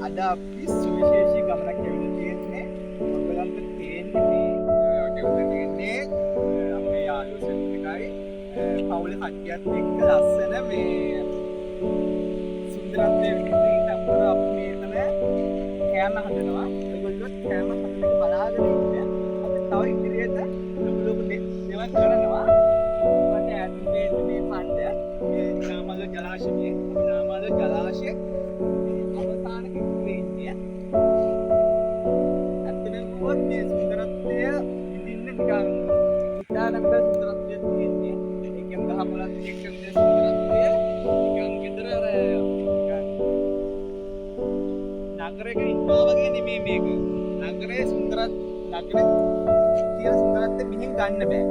අද අපි සුවිශේෂී ගමනක් ඇවිල්ලා තියෙන්නේ. ඔයගලන්ට පේන්නේ මේ ඔයගලන්ට තියෙන්නේ අපේ යාළුවෝ සෙට් එකයි පවුලේ කට්ටියත් එක්ක ලස්සන මේ සුන්දරත්වය විඳින්න ඊට අමතරව අපි මේතන කෑම හදනවා. ඔයගොල්ලොත් කෑම හදන එක බලාගෙන ඉන්න. අපි තව ඉදිරියට ලොකු ලොකු දේවල් කරනවා. මට ඈතින් පේන්නේ මේ කණ්ඩ මේ නාමල ජලාශය. අපි නාමල ජලාශයේ අවසාන කිට්ටුවේ ඉන්නේ. ඇත්තටම කිව්වොත් මේ සුන්දරත්වය විඳින්න නිකන් හිතාගන්න බැරි සුන්දරත්වයක් තියෙන්නේ. ඒ කියන්නේ ගහ පොළත් එක්ක විඳින සුන්දරත්වය නිකන් ගෙදර අර නිකන් නගරයක ඉන්නවා වගේ නෙමෙයි මේක. නගරයේ සුන්දරත් නගරේ තියෙන සුන්දරත්වය මෙහෙන් ගන්න බෑ.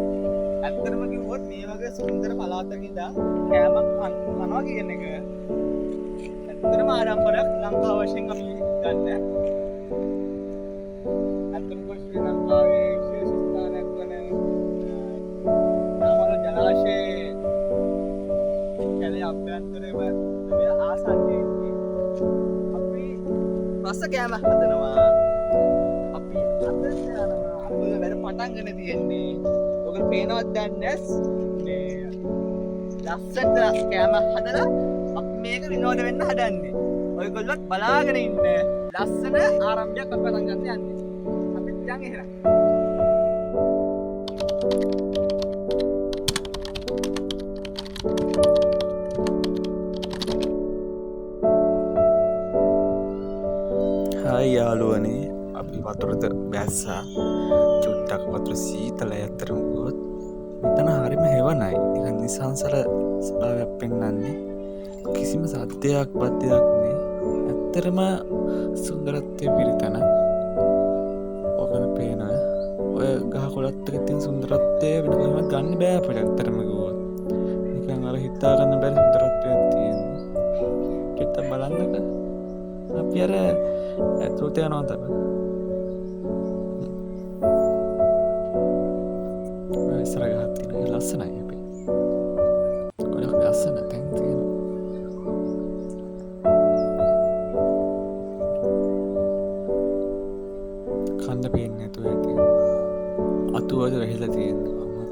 ඇත්තටම කිව්වොත් මේ වගේ සුන්දර පළාතක ඉඳන් කෑමක් කනවා කියන එක ඇත්තටම ආඩම්බරයක් ලංකාව වශයෙන් අපි ගන්න. ඇත්තටම කිව්වොත් ශ්‍රී ලංකාවේ විශේෂ ස්ථානයක් වන නාමල ජලාශයේ කැලේ අභ්‍යන්තරයේම මේ ආසන්නයේ ඉන්නේ. අපි රස කෑම හදනවා. අපි හදන්න යනවා. අපි වැඩ පටන් ගන්න තියෙන්නේ. ඔයගොල්ලෝ පේනවද දන්නේ නැහැ. මේ ලස්සනට කෑම හදලා අපි මේක විනෝද වෙන්න හදන්නේ. ඔයගොල්ලොත් බලාගෙන ඉන්න. ලස්සන ආරම්භයක් අපි පටන් ගන්න යන්නේ. අපිත් යන් එහෙනම්. හායි යාළුවනේ, අපි වතුරට බැස්සා. චුට්ටක් වතුර සීතලයි ඇත්තටම කිව්වොත්. මෙතන හරිම හෙවණයි. නිකන් නිසංසල ස්වභාවයක් පෙන්වන්නේ. කිසිම සද්දයක් බද්දයක් නෑ. ඇත්තටම සුන්දරත්වයේ පිරිතන. ඔයගොල්ලෝ පේනවා. ඔය ගහ කොළත් එක්ක තියෙන සුන්දරත්වය වෙන කොහෙවත් ගන්න බෑ අපිට ඇත්තටම කිව්වොත්. නිකන් අර හිතා ගන්න බැරි සුන්දරත්වයක් තියෙන්නේ. චුට්ටක් බලන්නකෝ. අපි අර ඇතුළට යනවා තමයි. ඔය ඉස්සර ගහක් තියෙනවා. ඒක ලස්සනයි අපි. ගොඩක් ලස්සන තැන් තියෙනවා. කන්න පේන්නේ නැතුව ඇති. අතුවද වැහිලා තියෙන්නේ කොහොමද?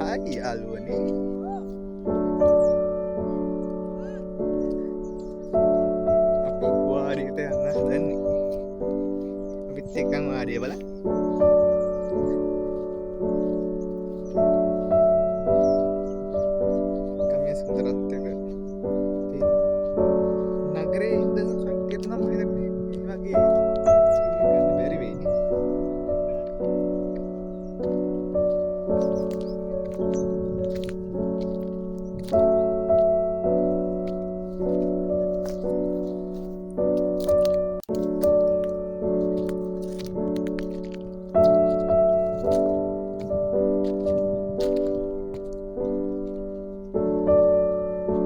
හායි යාළුවනේ. අපි වාඩියට යන්න හදන්නේ. අපිත් එක්කන් වාඩිය බලන්න. ගමේ සුන්දරත්වයක නගරේ ඉඳන් කට්ටියට නම් මම හිතන්නේ මේ වගේ සීන් එකක් ගන්න බැරි වෙයිනේ.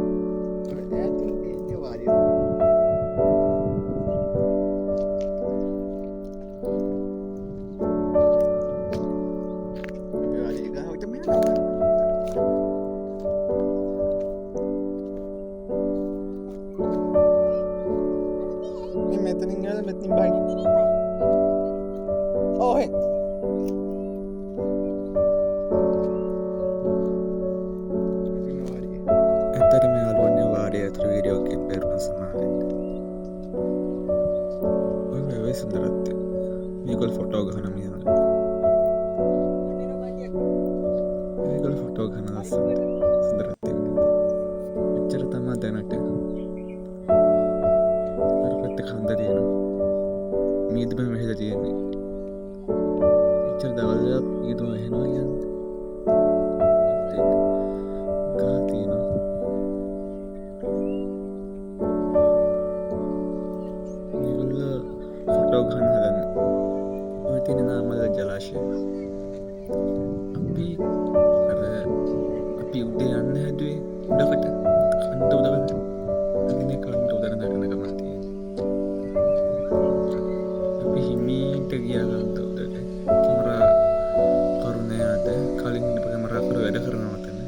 ඈතින් පේන්නේ වාඩිය. අපි වාඩිය ගාවට මෙන්න මේ මෙතනින් ගිහලා මෙතනින් බහින්න. ඔව් එහෙ. මෙතනින් වාඩිය. ඇත්තටම යාළුවනේ වාඩිය ඇතුළේ වීඩියෝ එකකින් බැරුණ සමාවෙන්න. ඔය වැවේ සුන්දරත්වය. මේගොල්ලෝ ෆොටෝ ගහන මෙහාට. මේගොල්ලෝ ෆොටෝ ගහන ලස්සනට සුන්දරත්වය විඳින්න. මෙච්චර තමයි දැනට. අර පැත්තේ කන්ද තියෙනවා. මීදුම වැහිලා තියෙන්නේ. එච්චර දවල් වෙලත් මීදුම වැහෙනවා කියන්නේ. ගහ තියෙනවා. මේගොල්ලෝ ෆොටෝ ගහන හදන්නේ. ඔය තියෙන නාමල ජලාශය. අපි අර අපි උඩ යන්න හැදුවේ උඩකට කන්ද උඩකට. අනේ කන්ද උඩට නගන ගමන් තියෙන්නේ. අපි හිමීට ගියා කන්ද උඩට. කැමරා කරු නෑ අද. කලින් හිටපු කැමරා කරු වැඩ කරනවා අතන.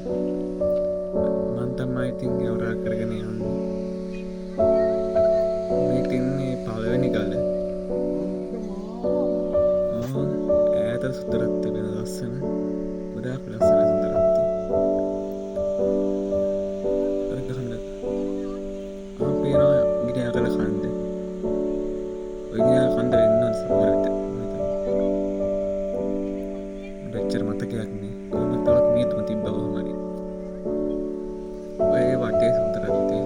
මං තමයි තමයි ඉතින් යවරා කරගෙන යන්නේ. මේ තින්නේ පළවෙනි ගල. ඈත සුන්දරත්වය වෙන ලස්සන. ගොඩාක් ලස්සන සුන්දරත්වය. අර ගහන්න. ආ පේනවා ගිනියාගල කන්ද. ඔය ගිනියාගල කන්ද වෙන්න ඕන සමහර විට. මම හිතන්නේ. මට එච්චර මතකයක් නෑ. කොහොමද තවත් මියතුම තිබ්බ කොහොම හරි. ඔය වටේ සුන්දරත්වය.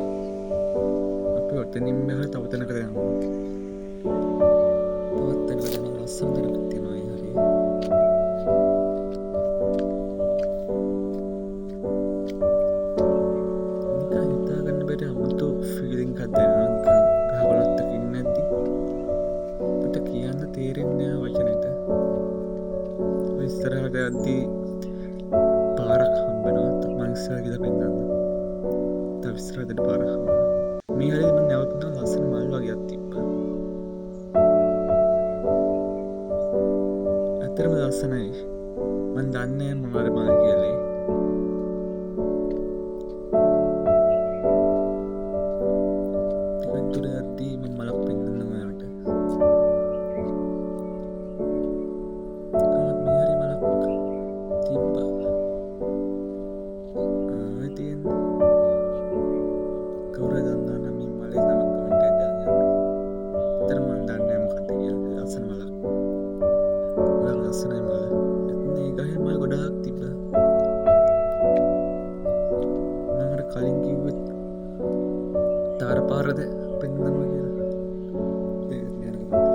අපි ඔතනින් මෙහාට තව තැනකට යනවා. තවත් තැනකට යනවා ලස්සන තැනක් තියෙනවා ඒ හරිය. නිකන් හිතා ගන්න බැරි අමුතු ෆීලිං එකක් දැනෙනවා නිකන් ගහකොළත් එක්ක ඉන්නද්දි. අපිට කියන්න තේරෙන්නේ නෑ වචනෙට. ඔය ඉස්සරහට යද්දි පාරක් හම්බ වෙනවා. මං ඉස්සරහ ගිහලා පෙන්නන්නම්. තව ඉස්සරහට යද්දි පාරක් හම්බ වෙනවා. මේ හරියට මං නැවතුණා ලස්සන මල් වගේක් තිබ්බා. ඇත්තටම ලස්සනයි. මං දන්නේ නෑ මොනවද මල් කියලා. ටිකක් දුර යද්දි මං මලක් පෙන්නන්නම් ඔයාලට. කොහොමද මේ හරිය මලක් තිබ්බා. ආ ඔය තියෙන්නේ. කවුරු හරි දන්නවා නම් මේ මලේ නම කමෙන්ට් එකක් දාන්න යන්න. ඇත්තටම මං දන්නේ නෑ මොකක්ද කියලා. ලස්සන මලක්. ගොඩාක් ලස්සනයි මල. එතන ඒ ගහේ මල් ගොඩාක් තිබ්බා. මං අර කලින් කිව්වෙත් තාර පාරද පෙන්නනවා කියලා. ඒක යන ගමන් තියෙනවා.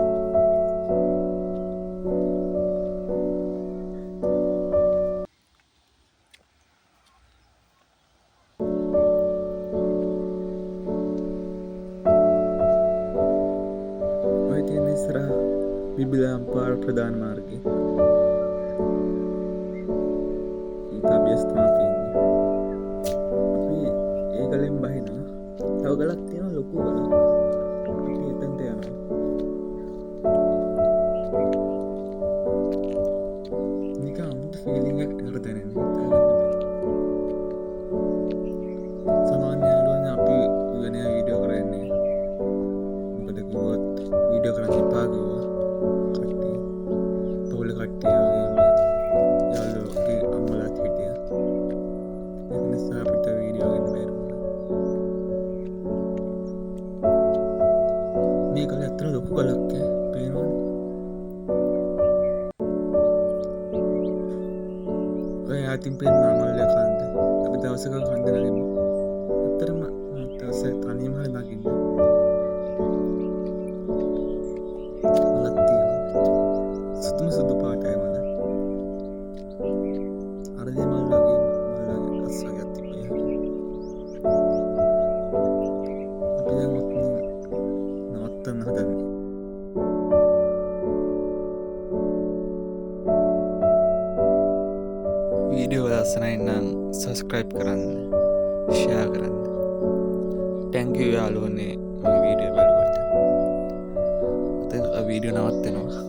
ඔය තියෙන ඉස්සරහ බිබිලාම් පාර ප්‍රධාන මාර්ගය. ඊට අභ්‍යස්ත තමයි තියෙන්නේ. අපි ඒ ගලෙන් බහිනවා. තව ගලක් තියෙනවා ලොකු ගලක්. අපි එතනට යනවා. නිකන් අමුතු ෆීලිං එකක් ඇඟට දැනෙන්නේ. හිතා ගන්න බැහැ. සාමාන්‍ය යාළුවනේ අපි උයනේ වීඩියෝ කරන්නේ. මොකද කිව්වොත් වීඩියෝ කරන්න එපා කිව්වා. කට්ටිය. පවුලේ කට්ටිය වගේම යාළුවෝ අම්මලාත් හිටියා. ඒක නිසා අපිට වීඩියෝ ගන්න බැරි වුණා. මේ ගල ඇත්තට ලොකු ගලක් ඈ. පේනවනේ. ඔය ඈතින් පේන මල්ල කන්ද. අපි දවසක කන්ද නගිමු. ඇත්තටම මම දවසේ තනියම හරි නගින්න. මලක් තියෙනවා. සුදුම සුදු පාටයි මල. අරලිය මල් වගේ මල් වගේ ගස් වගේක් තිබ්බේ හරි. අපි දැන් ඔතන නවත්තන්න හදන්නේ. වීඩියෝ ලස්සනයි නම් සබ්ස්ක්‍රයිබ් කරන්න, ෂෙයා කරන්න. Thank you යාළුවනේ මගේ වීඩියෝ බලුවට. ඔතන වීඩියෝ නවත්තනවා.